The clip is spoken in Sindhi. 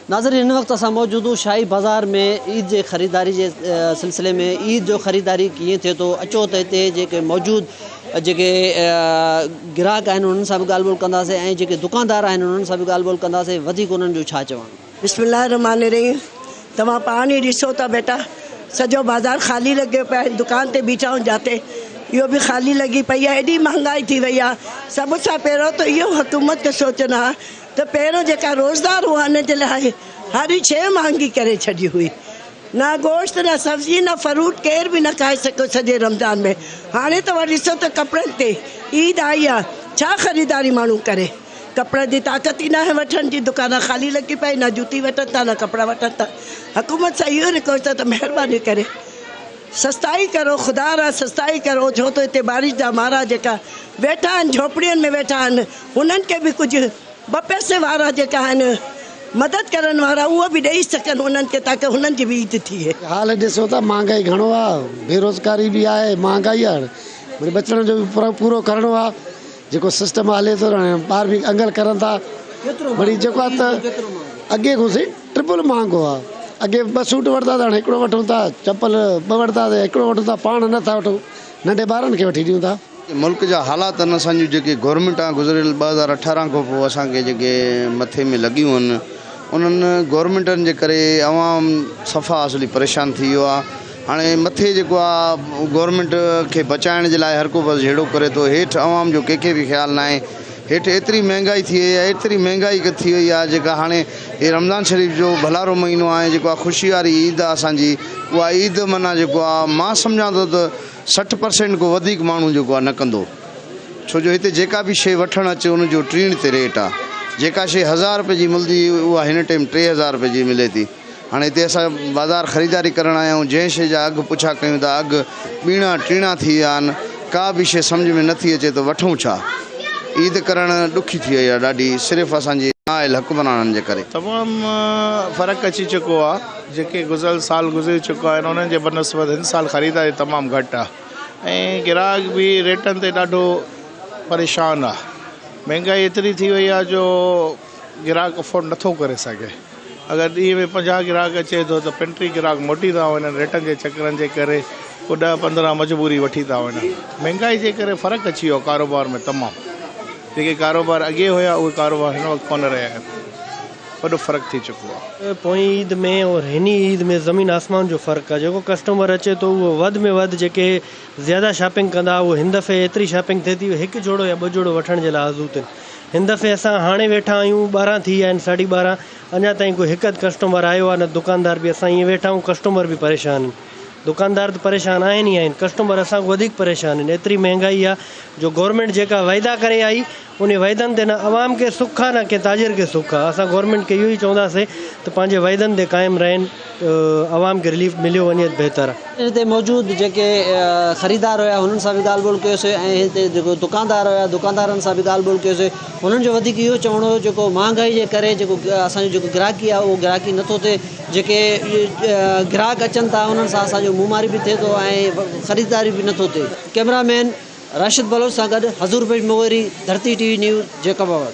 ناظرين هن وقت اسان موجود آهيون شاهي بازار ۾ عيد جي خريداري جي سلسلي ۾ عيد جو خريداري ڪيئن ٿئي ٿو اچو ته هتي جيڪي موجود جيڪي گراهڪ آهن انهن سان به ڳالهه ٻولهه ڪنداسين ۽ جيڪي دڪاندار آهن انهن سان به ڳالهه ٻولهه ڪنداسين وڌيڪ انهن جو ڇا چوڻ. بسم الله الرحمٰن الرحيم توهان پاڻ ئي ڏسو ٿا بيٽا سڄو بازار خالي لڳيو پيو آهي دڪان تي بيٺا آهيون جاتي اهو به خالي لڳي پئي آهي ايڏي مهانگائي ٿي وئي آهي سڀ سان پهريون ته اهو حڪومت کي سوچڻ آهي ته پهريون جيڪا روزدار هئا ان جي لاء هر شيء مهانگي ڪري ڇڏي هئي. نه گوشت نه سبزي نه فروٽ ڪير به نه کائي سگهيو سڄي رمضان ۾. هاڻي توهان ڏسو ته ڪپڙن تي عيد آئي آ ڇا خريداري ماڻهو ڪري. ڪپڙن جي طاقت ئي ناهي وٺڻ جي دڪان خالي لڳي پئي نه جوتي وٺن ٿا نه ڪپڙا وٺن ٿا. حڪومت سان اهو رڪويسٽ آ ته مهرباني ڪري سستائي ڪرو خدا را سستائي ڪرو ڇو ته هتي بارش جا مارا جيڪا ويٺا آهن جهوپڙين ۾ ويٺا آهن هنن کي به ڪجهه ٻه پئسي وارا جيڪا آهن مدد ڪرڻ وارا اهو به ڏئي سگهن انهن کي تاڪه هنن جي به عيد ٿئي. حال ڏسو ته مهانگائي گهڻو آ بيروزگاري به آهي مهانگائي آ وري ٻچڙن جو به پورو ڪرڻو آ جيڪو سسٽم هلي ٿو هاڻي ٻار به انگل ڪرن ٿا وري جيڪو آ ته اڳي کان سائين ٽرپل مهانگو آ اڳي ٻه سوٽ وٺندا ته هاڻي هڪڙو وٺون ٿا چمپل ٻه وٺندا ته هڪڙو وٺون ٿا پاڻ نه ٿا وٺون ننڍي ٻارن کي وٺي ڏيون ٿا. ملڪ جا حالات آهن اسان جون جيڪي گورنمينٽان گذريل 2018 کان پوء اسان کي جيڪي مٿي ۾ لڳيون آهن انهن گورنمينٽن جي ڪري عوام صفا اصلي پريشان ٿي ويو آهي هاڻي مٿي جيڪو آهي گورنمينٽ کي بچائڻ جي لاء هر ڪو بس جهيڙو ڪري ٿو هيٺ عوام جو ڪنهن کي به خيال ناهي هيٺ ايتري مهنگائي ٿي وئي آهي ايتري مهنگائي ٿي وئي آهي جيڪا هاڻي هي رمضان شريف جو ڀلارو مهينو آهي جيڪو آهي خوشي واري عيد آهي اسان جي اها عيد معنيٰ جيڪو آهي مان سمجهان ٿو ته 60 پرسينٽ کان وڌيڪ ماڻهو جيڪو آ نه ڪندو ڇو جو هتي جيڪا به شيء وٺڻ اچ ان جو ٽيڻ تي ريٽ آ جيڪا شيء هزار رپئي جي ملدي هئي اها هن ٽيم 3000 رپئي جي ملي ٿي هاڻي هتي اسان بازار خريداري ڪرڻ آيا آهيون جنهن شيء جا اگهه پڇا ڪيون ته اگهه ٻيڻا ٽيڻا ٿي ويا آهن ڪا به شيء سمجهه ۾ نٿي اچي ته وٺون ڇا عيد ڪرڻ ڏکي ٿي وئي آ ڏاڍي صرف اسان جي نااهل حڪمرانن جي ڪري. تمام فرق اچي چڪو آ. جيڪي گذريل سال گذري چڪا آهن انهن جي بنسبت هن سال خريداري تمام گهٽ آهي ۽ گراهڪ به ريٽن تي ڏاڍو پريشان آهي مهنگائي ايتري ٿي وئي آهي جو گراهڪ افورڊ نٿو ڪري سگهي اگر ڏينهن ۾ 50 گراهڪ اچي ٿو ته 35 گراهڪ موٽي ٿا وڃن ريٽن جي چڪرن جي ڪري ڪو 10 15 مجبوري وٺي ٿا وڃن مهنگائي جي ڪري فرق اچي ويو ڪاروبار ۾ تمام جيڪي ڪاروبار اڳي هيا اهي ڪاروبار هن وقت ڪونه رهيا آهن وڏو فرق ٿي چڪو آ. پوئين عيد ۾ اور هن عيد ۾ زمين آسمان جو فرق آ جيڪو ڪسٽمر اچي ٿو اهو وڌ ۾ وڌ جيڪي زياده شاپنگ ڪندا اهو هن دفعي ايتري شاپنگ ٿئي ٿي هڪ جوڙو يا ٻه جوڙو وٺڻ جي لاء آزو ٿين هن دفعي اسان هاڻي ويٺا آهيون 12 ٿي ويا آهن ساڍي 12 اڃا تائين ڪو هڪ اڌ ڪسٽمر آيو آ نه دڪاندار به اسان ائين ويٺا آهيون ڪسٽمر به پريشان آهن دڪاندار ته پريشان آهن ئي آهن ڪسٽمر اسان کان وڌيڪ پريشان آهن ايتري مهنگائي آ جو گورنمينٽ جيڪا وعدا ڪري آئي انهي وعدن تي نه عوام کي سک آ نه ڪنهن تاجر کي سک آ اسان گورنمينٽ کي اهو ئي چونداسين ته پنهنجي وعدن تي قائم رهن عوام کي رليف مليو وڃي ته بهتر آ. هتي موجود جيڪي خريدار هيا هنن سان به ڳالهه ٻولهه ڪيوسين ۽ هتي جيڪو دڪاندار هيا دڪاندارن سان به ڳالهه ٻولهه ڪيوسين هنن جو وڌيڪ اهو چوڻ هيو جيڪو مهانگائي جي ڪري جيڪو اسان جو جيڪو گراهڪي آ اهو گراهڪي نٿو ٿئي جيڪي گراهڪ اچن ٿا انهن سان اسان جو منهن ماري به ٿئي ٿو ۽ خريداري به نٿو ٿئي ڪئميرا مين راشد بلوچ سان گڏ Hazoor Bakhsh Mugheri, Dharti T V news, Jacobabad.